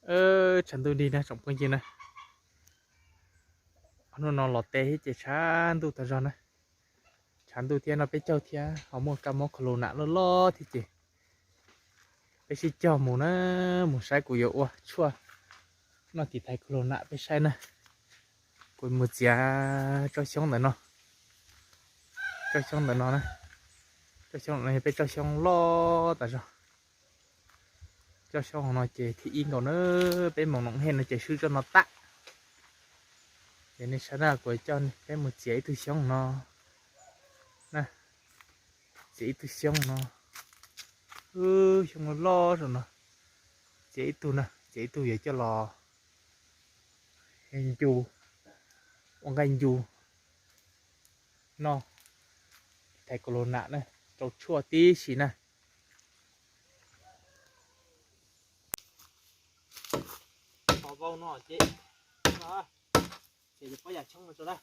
Tshav ntuj nrig na tsoom phooj ywg na. Hnub no los teb thiab ces tshav ntuj tag zog na. Tshav ntuj thiab no peb caug thiab ho muaj kab mob khaus lus nam loj loj thiab ces peb sib caug mus na, mus saib kuv yuav ua tshuaj noj tiv thaiv khaus lus nam peb saib na. Kuv mus txiav tsob xyoob ntawm no, tsob xyoob ntawm no na, tsob xyoob no yog peb tsob xyoob loj tas zog. Tsob xyoob no ces thib ib nkaus na, peb mus noom hej no ces swb tsob no tag. Ces nej saib na, kuv coj peb mus txiav ib tug xyoob no na, txiav ib tug xyoob no, xyoob loj loj saum no, txiav ib tug na, txiav ib tug yuav coj los ncu, ua nqaij ncu noj, thaiv khaus lus nam na, rau tshuaj tib si na. Qhov vau no ces, ces pob yam tshoob no tso na.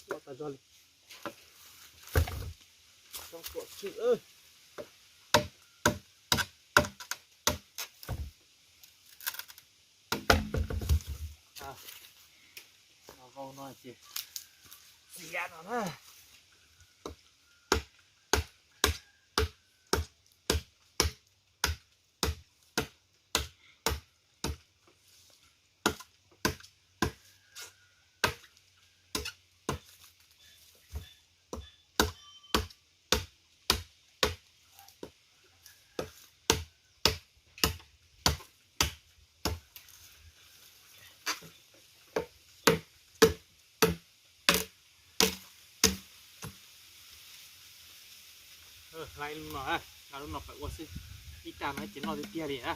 Ua tas zog li, tshoob tuam tshwm. Vau no ces txiav no na. Hlais lub no, hlais lub no pab ua xwb, ib tag no ces noj tiag tiag li na.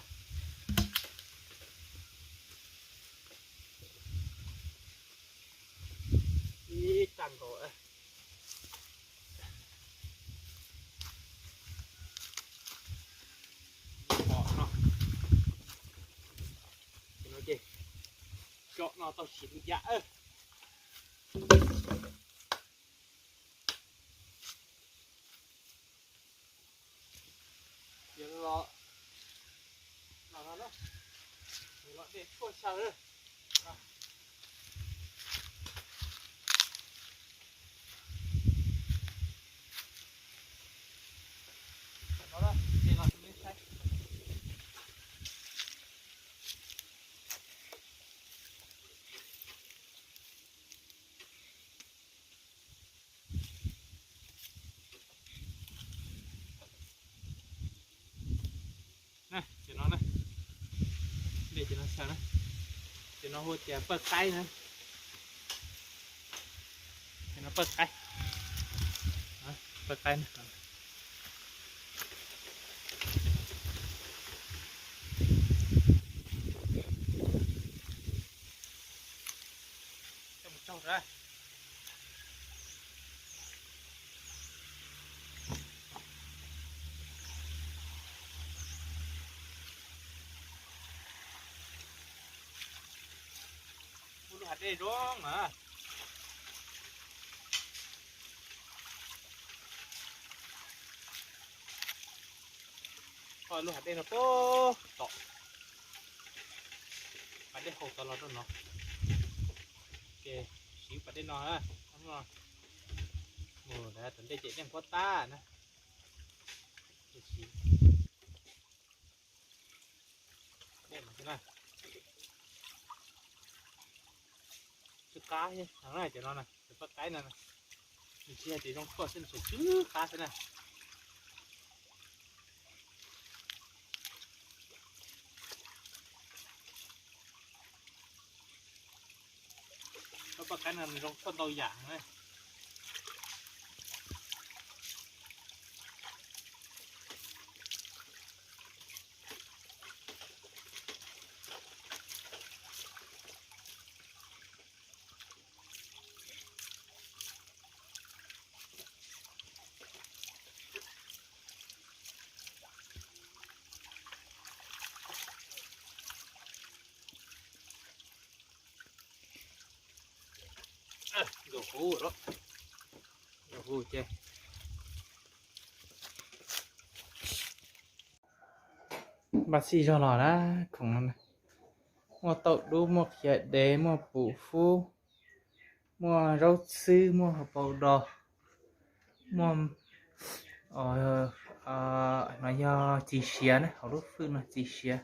Ib tag nkaus. Pom no, no ces tsom no tau siv lub yam. Los, los no, los dej tshuaj xyaw. Cov no, cov no xyaw na, cov no hu tias pawj qaib na, cov no pawj qaib, pawj qaib na. Ua lub hav dej zoo mas. Kho lub hav dej no puag tom, pas dej haus tod los rau no. Ces siv pas dej no, mus tom ntej ces dej nphuab tag na. Siv dej mas na, tsw qab, cov no na, cov paj qaib no, nws tsis yog tias zoo koj xwb, nws tsw qab xwb na. Cov paj qaib no nws zoo koj ntau yam na. Nkauj hu, nkauj hu ces, Npaj txhij zog los na, khoom no na. Muaj tauj dub, muaj qhiav dev, muaj pum fub, muaj zaub txhwb, muaj hauv paus dos, muaj, no yog txiv siav na, hauv lub fwj no txiv siav,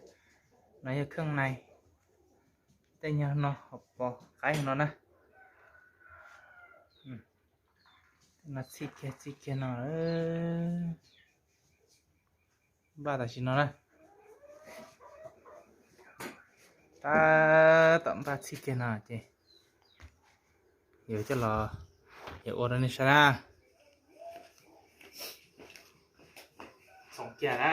no yog kheej nais. Tej nyuag no hauv paus qaib no na. No txhij kiag txhij kiag no. Npaj tam sim no na. Tab tom npaj txhij kiag no ces yuav coj los, yuav ua rau nej saib na. Txhoov kiag na.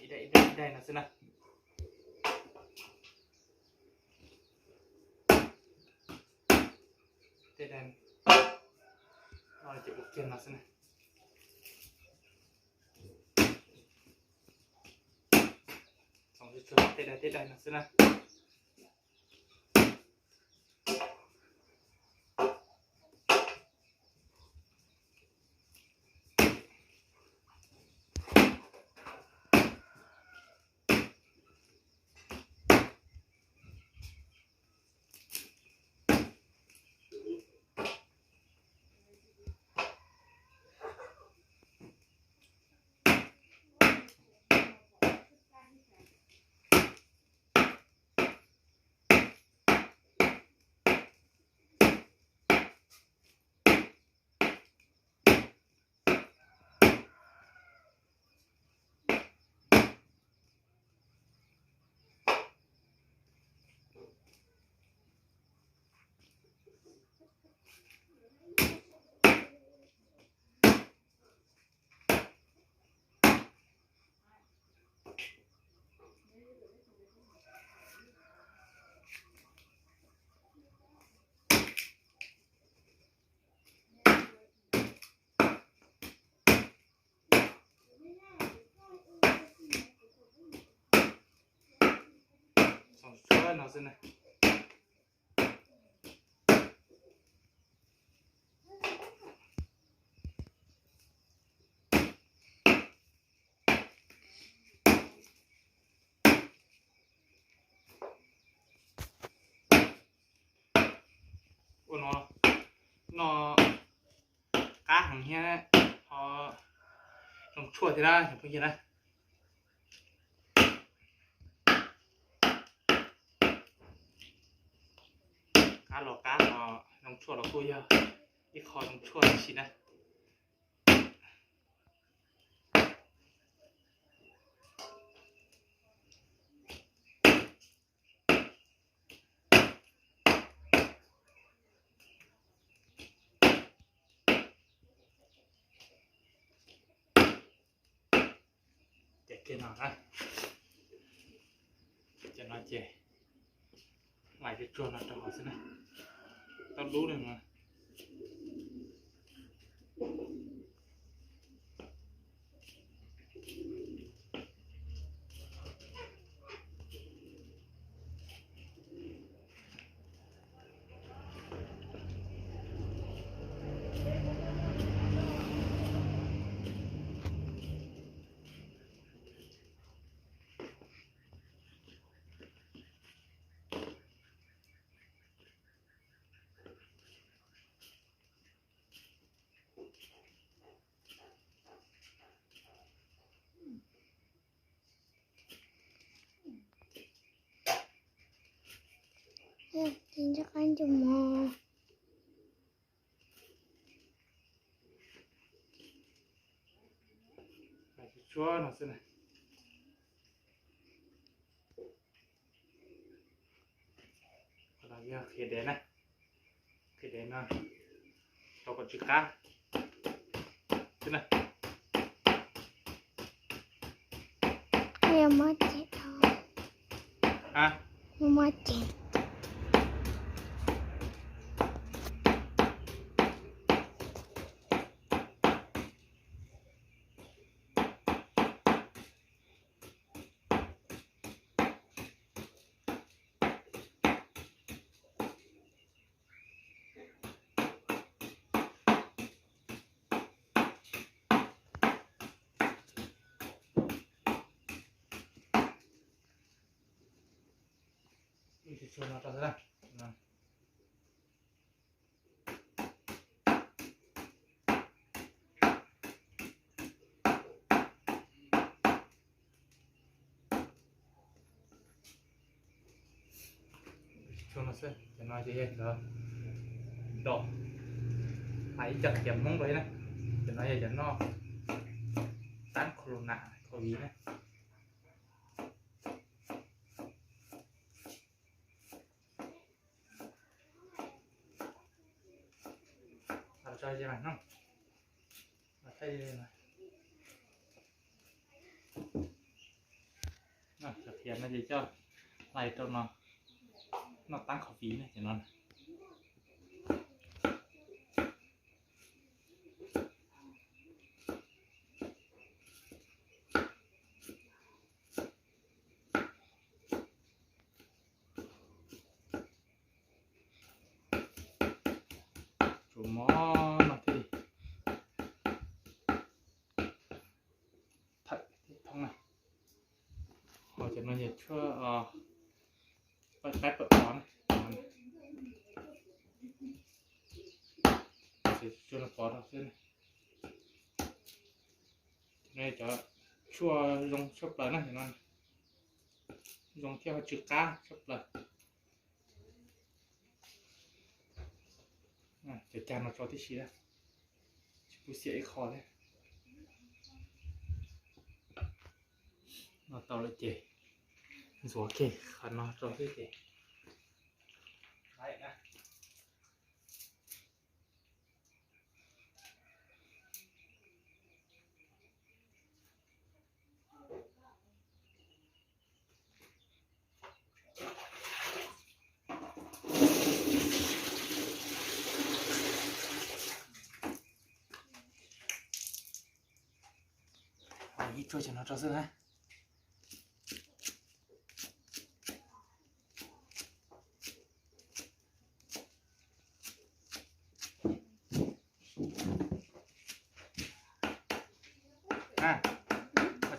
Ib daim ib daim ib daim no xwb na. Tej daim no ces ua kiag no xwb na. Txhoov tsuag tsuag tej daim tej daim no xwb na. Txhoov tsuag no xwb na. Ua no, no qab heev thiab ho zoo tshuaj thiab na cov phooj ywg na. Qab los qab, ho zoo tshuaj los kuj yog ib qho zoo tshuaj tib si na. Ces kiag no na, ces no ces lais tsuag tsuag no rau hauv xwb na, tau dub li no. Tis ntsej qab ncus mog. Tsuag no xwb na. Qhov no yog qhiav dev na, qhiav dev no rau kom tsw qab xwb na. Muab ces, muab ces. Tshuaj no rau xwb na. Tshuaj no xwb, cov no ces yog cov dos, hais ib co qhiav Hmoob rau thiab na. Cov no yog cov noj tab corona, covid na. Tso no, thaij li no. Cov qhiav no ces coj hlais rau no, noj tab covid na cov no. Tsuas mov no thiaj li thawm thiab thoob na. Ho cov no yog tshuaj pawm qaib pawm qos na. Ces tshuaj no pov rau xwb na. Cov no yog cov tshuaj zoo tshaj plaws na, cov no zoo thiab ho tsw qab tshaj plaws. Cov cag no tso tib si na, tsis pub xiam ib qho thiab. No tau lawm ces ntxuav kiag qhov no rau xwb ces. Ib tsuag cov no rau xwb na.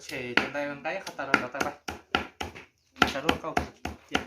Tshem cov ntais nqa ib qho taws rau cov taws pab, cov lub kauj cia.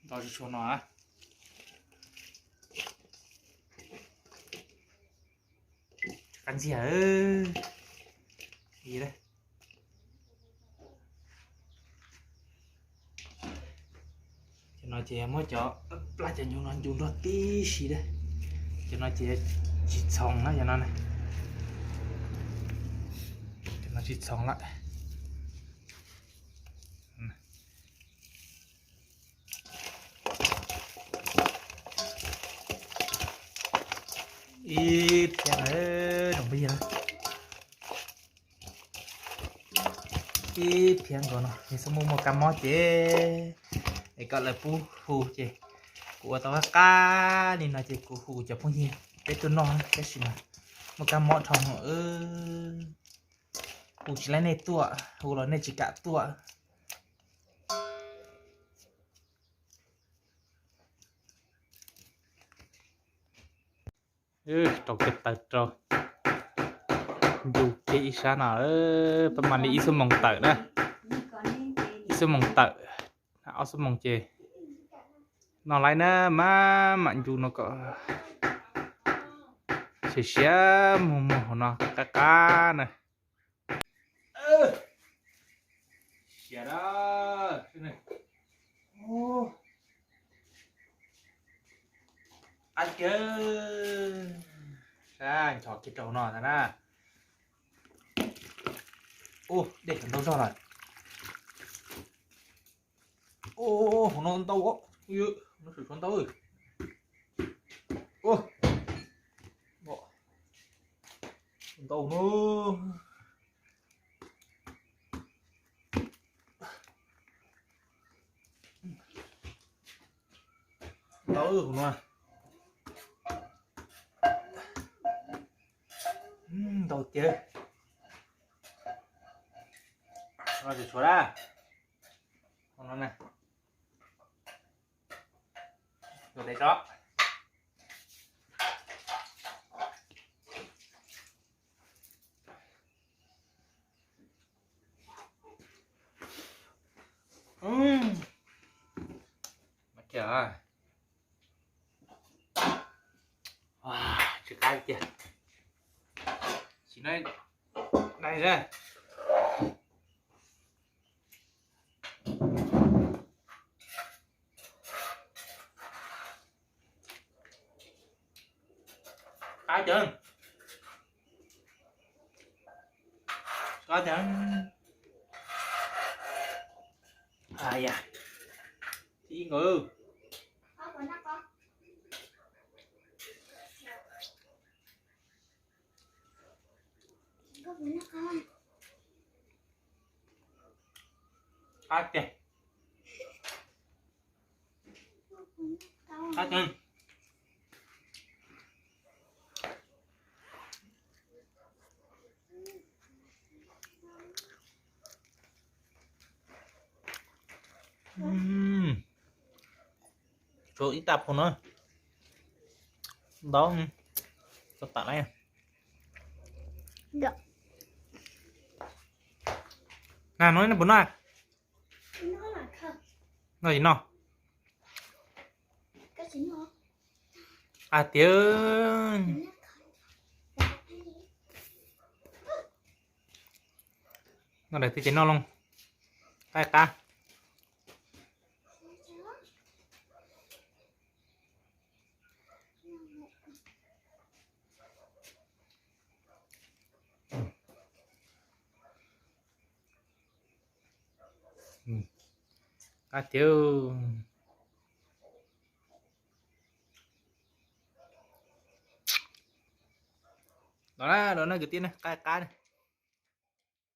Ntau tsis tshua no. Qab ntxiag. Cov no ces muab cov plab cov nyuv no ncu nrog tib si na. Cov no ces tsis txhoov na, cov no na. Cov no tsis txhoov lawm. Ib phiab, zoo peb yig na. Ib phiab nkaus no, yog xub muaj muaj kab mob ces es kom lawv pub hu ces kuv ua tau qab qab li no ces kuv hu cov phooj ywg peb tuaj noj, tab sis mas muaj kab mob dhau, hu tsis laib nej tuaj, hu los nej tsis kam tuaj. Rau kiag taws rau, ncu kiag ib sab no, peb mam li ib xuab moos tawm na, ib xuab moos tawm, ob xuab moos ces noj laib na, maj mam ncu no kom siav siav muag muag hauv no qab qab na. Siav na. Qab kiag, sab nchos kiag rau no ntag na. Ua dej tseem ntau zog lawm. Ua hauv no ntau, no tseem tshuav ntau. Ua ntau no. Ntau ub hauv no. Ntau tiag. No ces tshuav na. Hauv no na. Tus daim tso. Mas kiag. Tsis qab tiag. Sim no dai na. Qab ceev. Qab ceev. Aya, ib nkaus. Qab tiag. Qab tiag. Tshuav ib tag phaum no. Ntau, txog tam lawm. Na, no nej puas noj? Noj tsis noj? Hais tias noj daim twg ces noj loo, qab qab. Qab tiag. Los na, los na kwv tij na, qab qab na.